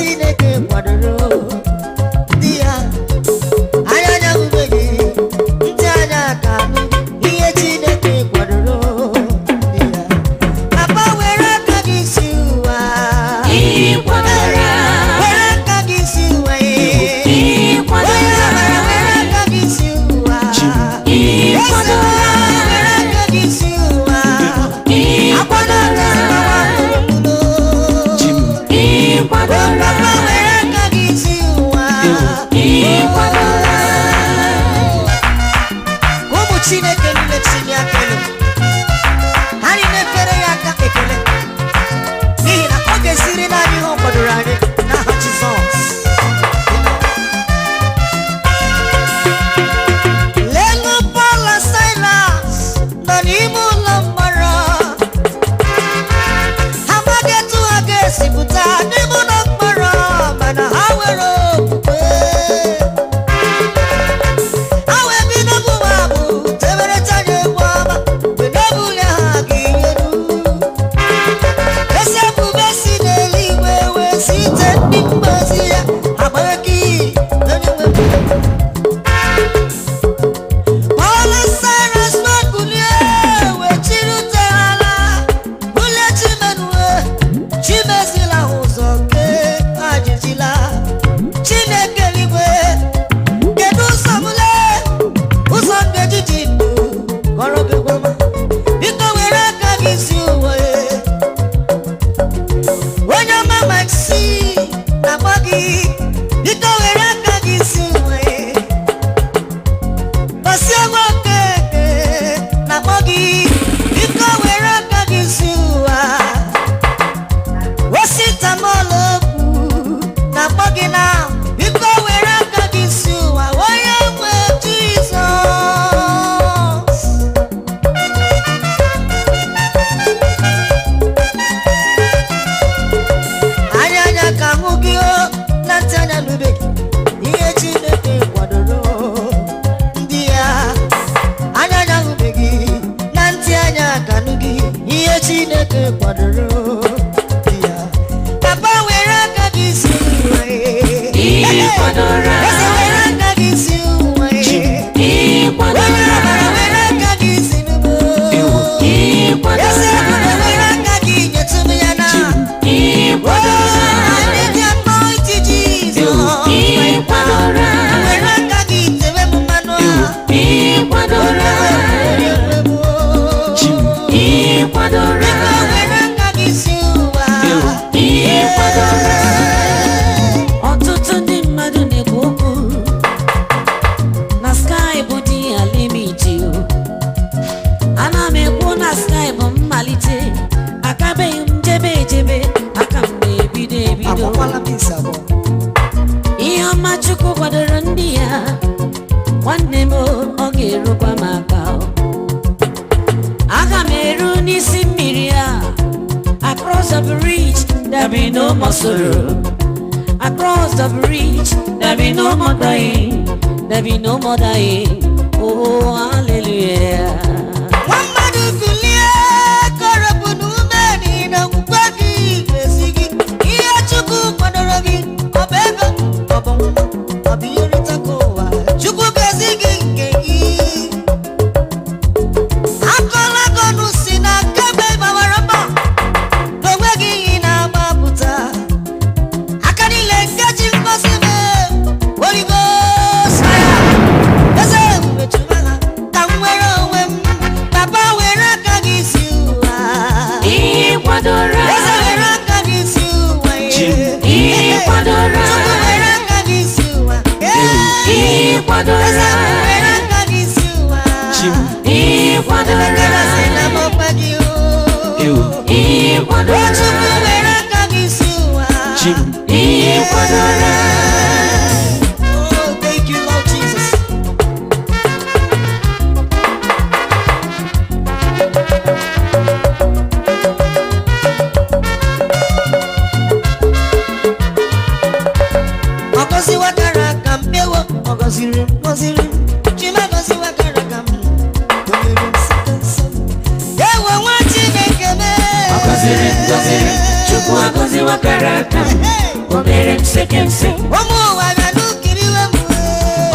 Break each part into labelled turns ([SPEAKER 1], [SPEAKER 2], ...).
[SPEAKER 1] Chineke kwadoro ndị ya. Anya anya ahụbeghị, ntị anya aka anụ ihe Chineke kwadoro ndị ya. Papa, were aka gị si ụwa.
[SPEAKER 2] Ị kwadoro.
[SPEAKER 1] Were aka gị si ụwa.
[SPEAKER 2] Ị
[SPEAKER 1] Onye
[SPEAKER 2] kwadoro.
[SPEAKER 1] amara, were aka gị si ụwa.
[SPEAKER 2] Ị
[SPEAKER 1] Eze,
[SPEAKER 2] kwadoro.
[SPEAKER 1] were aka gị si ụwa.
[SPEAKER 2] Ị
[SPEAKER 1] Akwadoro.
[SPEAKER 2] kwadoro. Ị kwadoro.
[SPEAKER 1] Papa, were aka gị si ụwa.
[SPEAKER 2] Ị kwadoro.
[SPEAKER 1] Ka ụmụ Chineke niile tinye aka elu, ha niile fere ya aka ekele, n'ihi na ọ ga-esiri naanị ihe ọ kwadoro anyị n'aha Jizọs. Lelu Pọl na Silas nọ n'ime ụlọ mkpọrọ. Ha amaghị etu ha ga-esi pụta n'ime ụlọ mkpọrọ, mana ha nwere okwukwe. Ha wee bido bụwa abụ, tebereta ya egwu ọma, wee na-ebuli ha aka elu. Ezi ebube si n'eluigwe wee site ndị mgbazi ya agbara gị onye nwe m. Paul na Silas wee kulie, wee chịrị ute ha laa, bulie Chimenue, Chimezila ha ụzọ nke ajijila. Chineke eluigwe, kedu ụzọ m lee? Ụzọ m ga-eji ndụ kọrọ gị gwama. Biko were aka gị si ụwa. Onye ọma Maxi na-akpọ gị, biko were aka gị si ụwa. Osiegwu Okeke na-akpọ gị, biko were aka gị si ụwa. Ositamolokwu na-akpọ gị na, biko were aka gị si ụwa, onye nwe Jizọs. Anya anya ka hụ gị o, na ntị anya nụbeghị ihe Chineke kwadoro ndị ya. Anya anya hụbeghị, na ntị anya ka nụ gị ihe Chineke kwadoro ndị ya. Papa, were aka gị si ụwa.
[SPEAKER 2] Ị kwadoro.
[SPEAKER 1] Eze, were aka gị si ụwa.
[SPEAKER 2] Ị
[SPEAKER 1] Onye amara,
[SPEAKER 2] kwadoro.
[SPEAKER 1] were aka gị si n'ugbo.
[SPEAKER 2] Ị
[SPEAKER 1] Eze
[SPEAKER 2] kwadoro.
[SPEAKER 1] ebube, were aka gị nyetụ m ya na.
[SPEAKER 2] Ị kwadoro. Ị kwadoro.
[SPEAKER 1] Were aka gị tewe m mmanụ a.
[SPEAKER 2] Ị kwadoro. Ị kwadoro.
[SPEAKER 1] Biko were aka gị si ụwa.
[SPEAKER 2] Ị kwadoro. Ọtụtụ ndị mmadụ na-ekwu okwu na sky bụ dị ya limit o. Ana m ekwu na sky bụ mmalite, akabeghị m jebe ejebe, aka m na-ebido ebido.
[SPEAKER 1] Agwakwala m isi abụọ.
[SPEAKER 2] Ihe ọma Chukwu kwadoro ndị ya, nwanne m o, ọ ga-erukwa m aka o. Aga m eru n'isi mmiri a. Across the bridge there be no more sorrow. Across the bridge there be no more dying. There be no more dying. Oh, hallelujah.
[SPEAKER 1] Nwa mmadụ, kulie, kọrọpụ n'ume, n'ihi na okwukwe gị ga-esi gị ihe Chukwu kwadoro gị. Ọ bụ ego, ọ bụ nwa, ọ bụ ihe nrita ka ụwa, Chukwu ga-ezi gị nke gị. Akọla gọnụ si na kemgbe ị gbawara mbọ na onweghị ihe ị na-agbapụta. Aka niile nke ji ngozi mee, Holy Ghost fire. Eze ebube, chụba ha ka m nwere onwe m. Papa, were aka gị si ụwa.
[SPEAKER 2] Ị kwadoro.
[SPEAKER 1] Eze, were aka gị si ụwa.
[SPEAKER 2] Ị kwadoro.
[SPEAKER 1] Chukwu, were aka gị si ụwa.
[SPEAKER 2] Ị kwadoro.
[SPEAKER 1] Eze, were aka gị si ụwa.
[SPEAKER 2] Ị kwadoro.
[SPEAKER 1] Emekara sị na m ọkwa gị o.
[SPEAKER 2] Ị kwadoro.
[SPEAKER 1] Chukwu, were aka gị si ụwa.
[SPEAKER 2] Ị kwadoro.
[SPEAKER 1] Oh, thank you, Lord Jesus. Ọ gọziwakara aka m ewo, ọ gọziri m, gọziri m. Chima gọziwakara aka m, o nyere m site nsọ. Ewo, nwa Chineke mee.
[SPEAKER 2] Ọ gọziri m, gọziri m, Chukwu agọziwakara aka m. O mere m sekemse.
[SPEAKER 1] Ụmụ ụwa bịa n'ukiriwe m.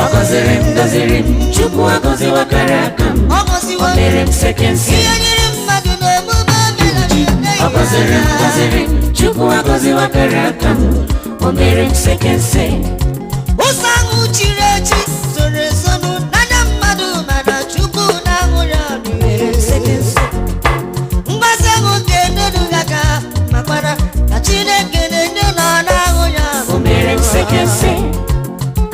[SPEAKER 2] Ọ gọziri m, gọziri m, Chukwu agọziwo akara aka m.
[SPEAKER 1] Ọ gọziwo.
[SPEAKER 2] O mere m sekemse.
[SPEAKER 1] Ihe nyere mmadụ n'omume mere m.
[SPEAKER 2] Ọ gọziri m, gọziri m, Chukwu agọziwo akara aka m. O mere m sekense.
[SPEAKER 1] Ụzọ ahụ chiri echi zoro ezonu n'anya mmadụ, mana Chukwu na-ahụ ya.
[SPEAKER 2] Mere m sekense.
[SPEAKER 1] Mgbasa ahụ ga-enedu gị aka, makwara na Chineke na-enye na ọ na-ahụ ya.
[SPEAKER 2] O mere m sekense.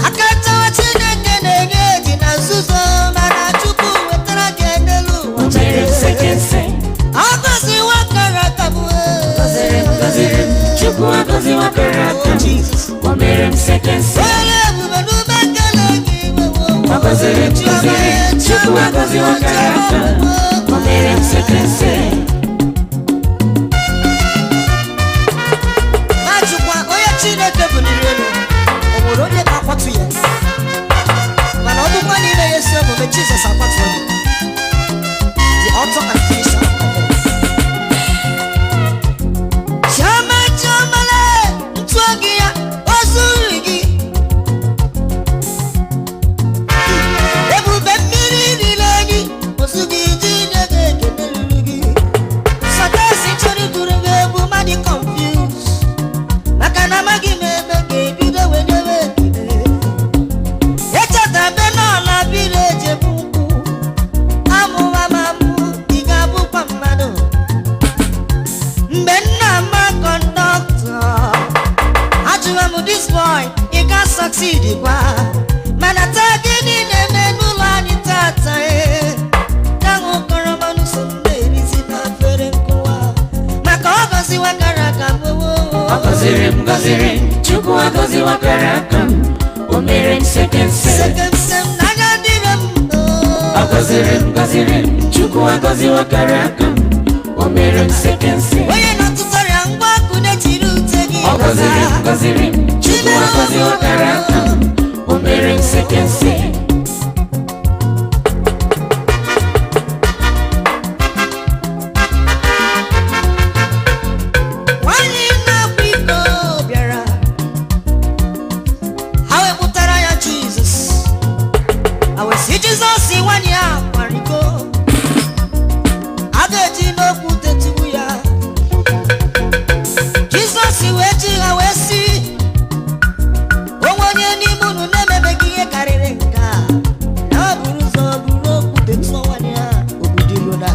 [SPEAKER 1] Aka nchawa Chineke na-enye dị na nzuzo, mana Chukwu wetara gị n'elu
[SPEAKER 2] O
[SPEAKER 1] ụwa.
[SPEAKER 2] mere m sekense.
[SPEAKER 1] Ọ gọziwo akara aka m.
[SPEAKER 2] Gọziri m, gọziri m, Chukwu agọziwo akara aka m.
[SPEAKER 1] Jizọs.
[SPEAKER 2] O mere m sekense.
[SPEAKER 1] Onye ebube n'ume ekele gị.
[SPEAKER 2] Ọ gọziri m, gọziri m, Chukwu agọziwo akara aka m. O mere m sekense.
[SPEAKER 1] Na-ajụkwa onye Chineke buliri elu, o nwere onye ga-akwatu ya? Mana ọ bụkwa n'ime ya esi omume Jizọs akwatuo gị. The author and finisher of all. Chioma, Chioma, lee ntụ oge ya o zuru gị. Ebube mmiri riri enyi ozughị iji nye gị ekele ruru gị. Satasi chọrọ iduru gị egwu madị confused, maka na amaghị m ebe ga-ebido wee nyewe ekele. Echeta be n'ọla biri ejebu nkwụ amụwa m amụ, ị ga-abụkwa mmadụ. Mgbe nna m kọndọktọ ajụwa m, "This boy, ị ga succeed kwa?" Mana taa, gịnị na-eme n'ụlọ anyị tata? E ahụ kọrọmanụ so m na-erizi na afere nkụwa, maka ọ gọziwa kara aka m.
[SPEAKER 2] Ọ gọziri m, gọziri m, Chukwu agọziwo akara aka m. O mere m sekense.
[SPEAKER 1] Sekemsem n'anya dịrị m.
[SPEAKER 2] Ọ gọziri m, gọziri m, Chukwu agọziwo akara aka m. O mere m sekense.
[SPEAKER 1] Onye nọtụtara ngwa ọkụ na-etiri ute gị.
[SPEAKER 2] Ọ gọziri m, gọziri m, Chukwu agọziwo akara aka m. O mere m sekense.
[SPEAKER 1] Nwaanyị na-akwa iko bịara, ha wee kpụtara ya Jizọs. Ha wee sị Jizọs, nwaanyị a kwara iko, a ga-eji n'okwu tetigbu ya. Jizọs wee ji ha wee sị, onwe onye n'ime unu na-emebeghị ihe karịrị nke a, na ọ buru ụzọ buru okwu tetụọ nwaanyị a obodo n'ala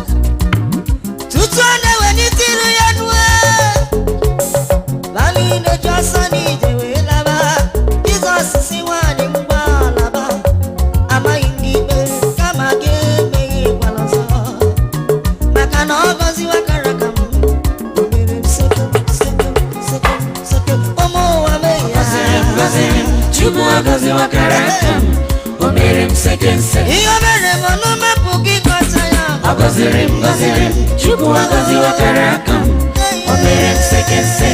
[SPEAKER 1] tutu ọ na-ewelite iru ya nue. Ba niile ji ọsọ n'ije wee laba. Jizọs si nwaanyị, ngwa laba, amaghị m gị ikpe, kama gị emeghị gwala ọzọ, maka na ọ gọziwa akara ka m. O mere m sekem sekem sekem sekem. Ụmụ ụwa mee ya.
[SPEAKER 2] Gọziri m, gọziri m, Chukwu agọziwo akara aka m. O mere m sekense.
[SPEAKER 1] Ihe o mere m ọnụ mepụ gị kọcha ya.
[SPEAKER 2] Ọ gọziri m, gọziri m, Chukwu agọziwo akara aka m. O mere m sekense.